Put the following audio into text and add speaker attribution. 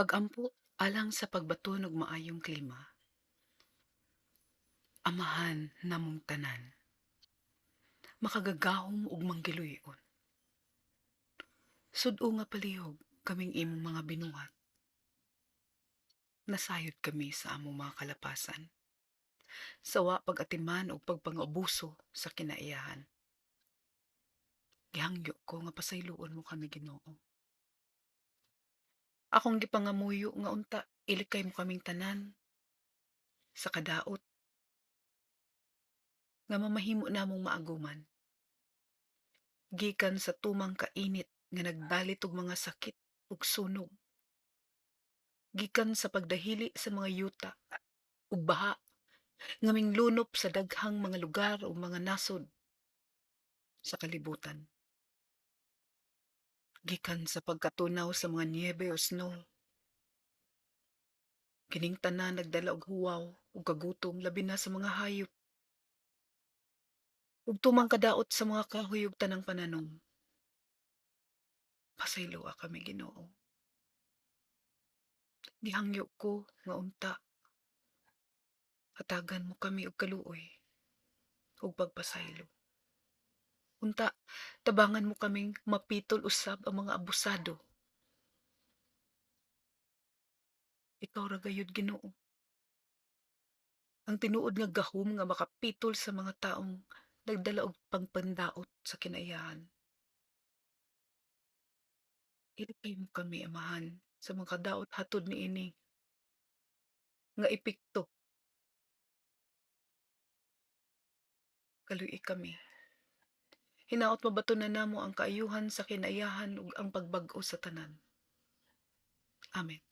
Speaker 1: Pag-ampo alang sa pagbaton og maayong klima. Amahan namong tanan, makagagahom ug manggiluyon. Sud-o nga palihog kaming imong mga binuhat. Nasayod kami sa among mga kalapasan. Sawa pag-atiman og pagpang-abuso sa kinaiyahan. Gihangyo ko nga pasayloon mo kami, Ginoo. Akong gipangamuyo nga unta ilikay mo kaming tanan sa kadaot nga mamahimo namong maaguman. Gikan sa tumang kainit nga nagdalit og mga sakit ug sunog. Gikan sa pagdahili sa mga yuta ug baha nga minglunop sa daghang mga lugar ug mga nasod sa kalibutan. Gikan sa pagkatunaw sa mga niyebe o snow. Kining tanan nagdala og huwaw ug kagutom, labi na sa mga hayop. Ug tumang kadaot sa mga kahoy ug tanang pananom. Pasayloa kami, Ginoo. Gihangyo ko nga unta hatagan mo kami og kaluoy ug pagpasaylo. Unta tabangan mo kaming mapitol usab ang mga abusado. Ikaw ra gayud, Ginoo, ang tinuod nga gahom nga makapitol sa mga taong nagdala og pagpandaot sa kinaiyahan. Ilikay mo kami, Amahan, sa mga kadaot hatod niini nga epekto. Kaluy-i kami. Hinaot mabaton na namo ang kaayuhan sa kinaiyahan ug ang pagbag-o sa tanan. Amen.